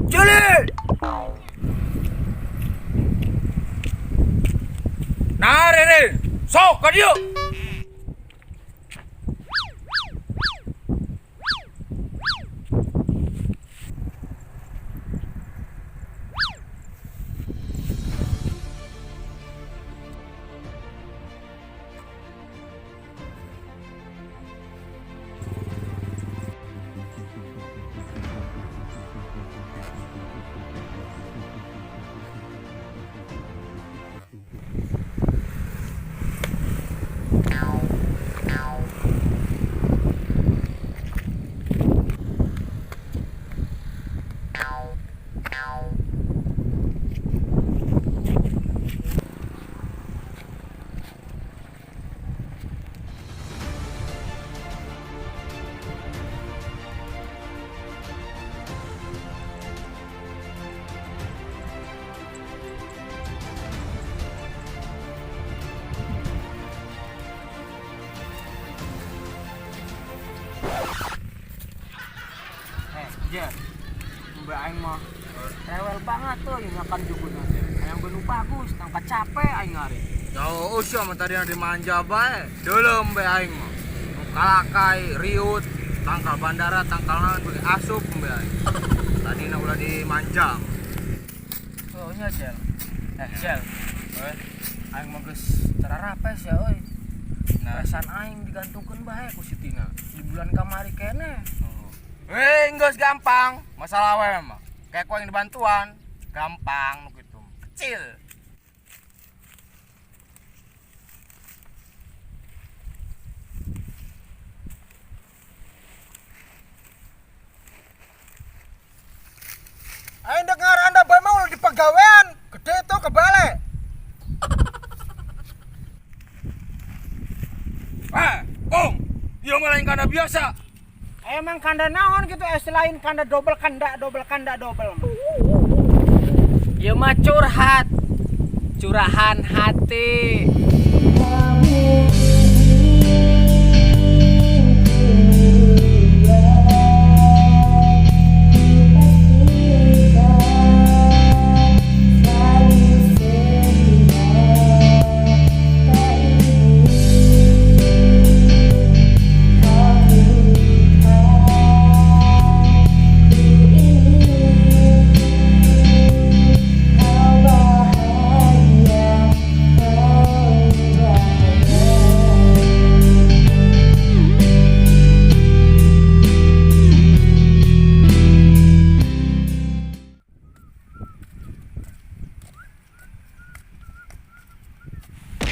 Juli. Nah, Ririn, sok ka dieu. Eh, Jer. Mbak aing mah rewel banget tuh yang makan juguna. Yang benu bagus, tanpa capek aing hari. Oh, sia mah tadi dimanja bae. Deuleu embe aing mah. Nu kalakai, riut, tangkal bandara, tangkal naon beuki asup embe aing. Tadina ulah dimanja. Oh nya, Jel. Eh, Jel. Eh, aing mah geus tararapes ya euy. Nah. Perasaan aing digantungkeun bae ku si Tina di bulan kamari keneh. Eh, geus gampang. Masalah we mah. Kayak ku aing dibantuan, gampang nu kitu. Kecil. Aing dengar anda bae mau di pegawaian, gede itu kebalik. Eh, Om, ieu mah lain kanda biasa. Emang kanda naon gitu selain kanda double kanda double kanda double. Ieu mah curhat. Curahan hati.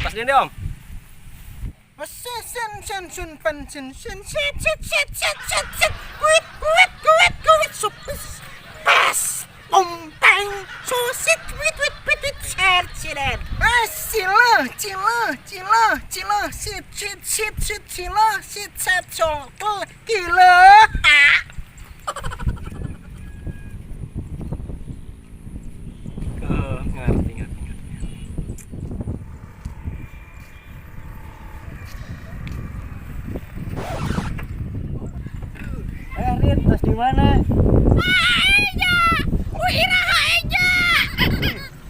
Pas gini, Om. Sen sen sen sun pen sen sen set set set set set set kuit kuit kuit kuit supis pas pompeng sosit wit wit wit wit set silet sila cila cila cila sit sit sit sit sila sit set sol kel kila. Oh, ngerti, ngerti, ngerti. Eh, Rin, terus di mana?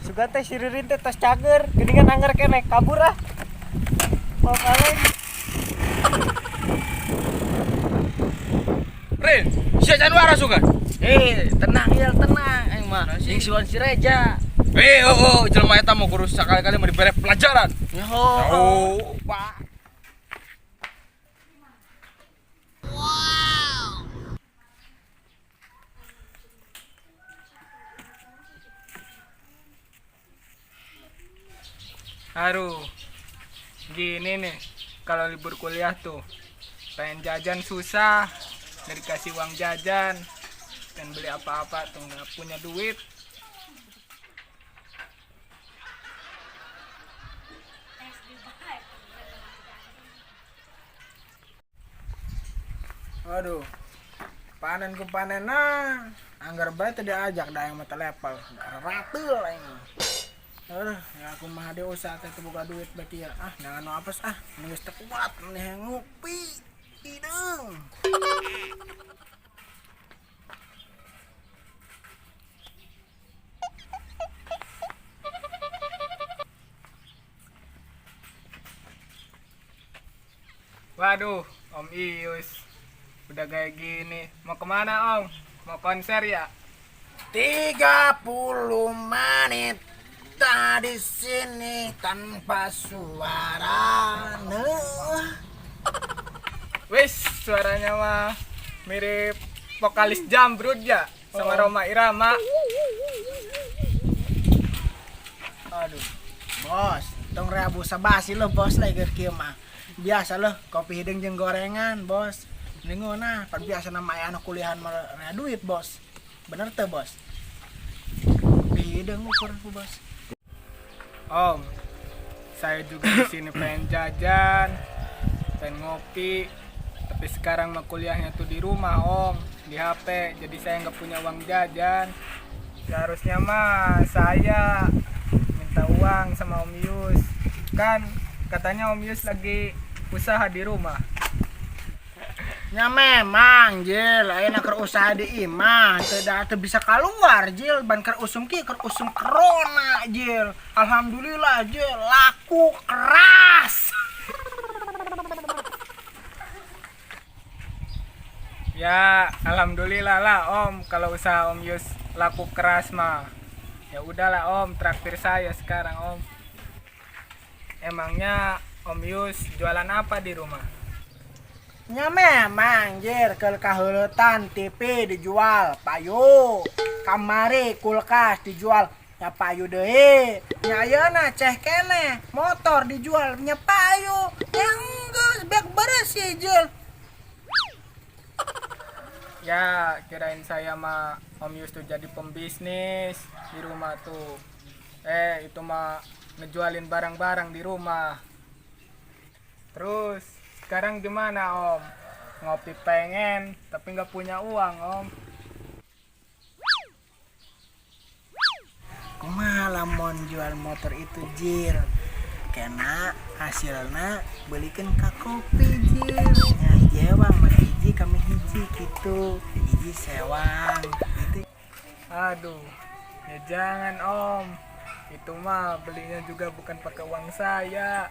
Sugan teh si Ririn teh tos cager, geuningan angger keneh kabur ah. Mau kaleng. Rin, sia can waras sugan. Eh, tenang ya, tenang aing mah. Jeung siwan si Reja. Eh, oh, oh, jelema eta mau guru sakali-kali mau dibere pelajaran. Nyaho. Oh, Pak. Aduh, gini nih, kalau libur kuliah tuh, pengen jajan susah, nggak dikasih uang jajan, pengen beli apa-apa tuh nggak punya duit. Aduh, panen ku panen nah, anggar bae teu diajak da aing mah teu level, ratul aing mah. Aduh, ya aku mah deui usaha teh teu boga duit beki ya. Ah, jangan nu apes ah, nu geus teu kuat mending ngopi. Hideung. Waduh, Om Ius. Udah kayak gini. Mau kemana, Om? Mau konser ya? 30 menit tadi sini tanpa suara. Nah. Wis, suaranya mah mirip vokalis Jambrud ya sama Rhoma Irama. Aduh, bos, tong rea basa basi lo bos lagi kieu mah. Biasa loh, kopi hideung jeung gorengan, bos. Mending nah, pan biasa nama aya anak kuliahan mah rea duit, bos. Bener teh, bos? Kopi hideung ukur ku, bos. Om, saya juga di sini pengen jajan, pengen ngopi, tapi sekarang mah kuliahnya tuh di rumah, Om, di HP, jadi saya nggak punya uang jajan. Seharusnya mah saya minta uang sama Om Yus. Kan katanya Om Yus lagi usaha di rumah. Ya memang, Jil, ayeuna keur usaha di imah, teu da teu bisa keluar, Jil, ban keur usum ki keur usum corona, Jil. Alhamdulillah, Jil, laku keras. Ya, alhamdulillah lah Om, kalau usaha Om Yus laku keras mah. Ya udahlah Om, traktir saya sekarang Om. Emangnya Om Yus jualan apa di rumah? Ya memang, Jil, ke kaheuletan TV dijual, payu. Kamari kulkas dijual, nya payu deui. Nya ayeuna ceh keneh, motor dijual, nya payu. Ya geus bek beresih, Jil. Ya, kirain saya mah Om Yus tuh jadi pembisnis di rumah tuh. Itu mah ngejualin barang-barang di rumah. Terus, sekarang gimana Om? Ngopi pengen, tapi nggak punya uang Om. Kumaha lamun jual motor itu, Jil? Kena hasilna belikeun ka kopi, Jil. Nya hiji ewang, mana hiji kami hiji gitu. Hiji sewang gitu. Aduh, ya jangan Om. Itu mah belinya juga bukan pakai uang saya.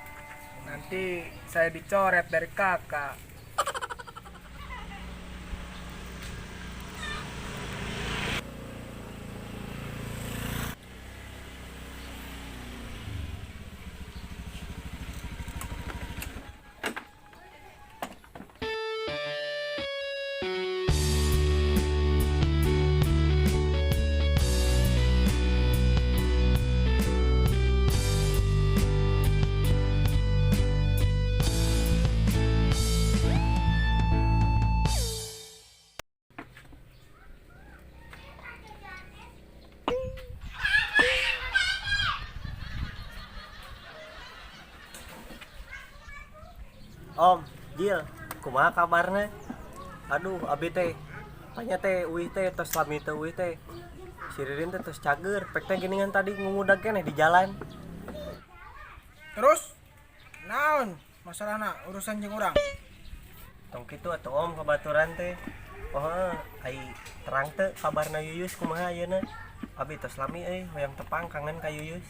Nanti saya dicoret dari kakak. Om, Jil, kumaha kabarna? Aduh, abi teh panya teh uih teh tos lami teh uih teh. Si Ririn teh tos cager, pek teh geuningan tadi ngudag keneh di jalan. Terus naon masalahna urusan jeung urang? Tong kitu atuh Om kabaturan teh. Oh, heuh, ai terang teu kabarna Yuyus kumaha ayeuna? Abi tos lami euy hoyong tepang kangen ka Yuyus.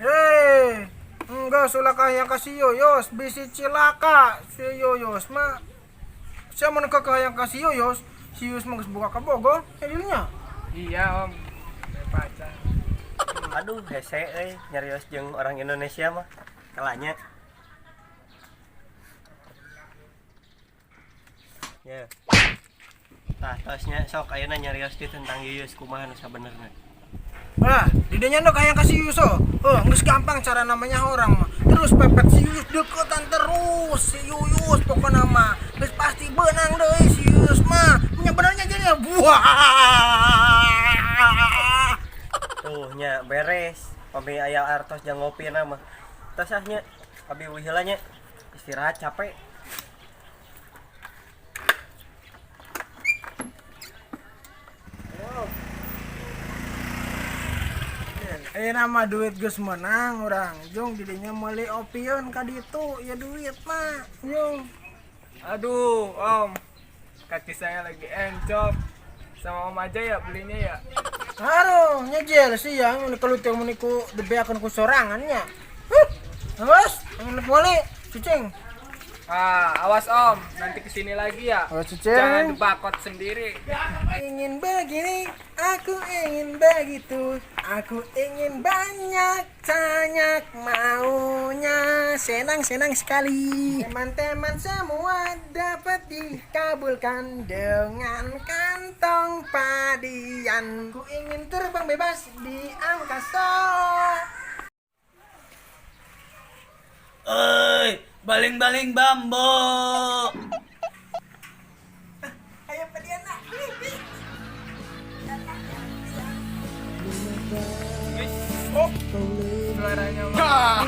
Eh, enggak ulah kahayang ka si Yuyus, bisi cilaka si Yuyus mah. Sia mun kahayang ka si Yuyus, si Yuyus mah geus boga kabogoh, ya dirinya. Iya Om, saya pacar. Aduh, hese euy nyarios jeung orang Indonesia mah. Kalanya. Ya. Tah, tosnya sok ayeuna nyarios di tentang Yuyus kumaha nu sabenerna. Nah, didinya nu kahayang ka si Yuyus oh. Oh, geus gampang cara namanya orang mah. Terus pepet si Yuyus deketan terus si Yuyus pokokna mah. Geus pasti beunang deui si Yuyus mah. Nya benernya jadi buah. Tuh nya beres. Pami aya artos jang ngopi na mah. Tos ah nya. Abi uih heula nya. Istirahat capek. Ayeuna mah duit geus menang urang. Jung didinya meuli opieun ka ditu ya duit mah. Jung. Aduh, Om. Kaki saya lagi encok. Sama Om aja ya belinya ya. Aduh, nyejel sih ya, mun kalau teu mun ku dibeakeun ku sorangan nya. Huh. Terus, mun meuli cicing. Ah, awas Om, nanti kesini lagi ya. Oh, Cece. Jangan dibakot sendiri. Ingin begini, aku ingin begitu. Aku ingin banyak banyak maunya. Senang-senang sekali. Teman-teman semua dapat dikabulkan dengan kantong padian. Ku ingin terbang bebas di angkasa. Oi, baling-baling bambu. Ayo padian nak. Oh, suaranya mah.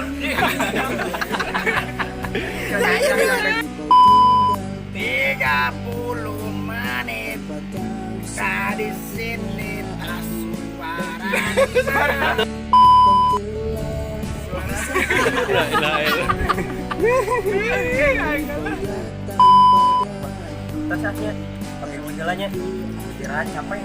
30 menit tadi sini tak suara. Tos nya, pakai jalannya. Istirahat capek.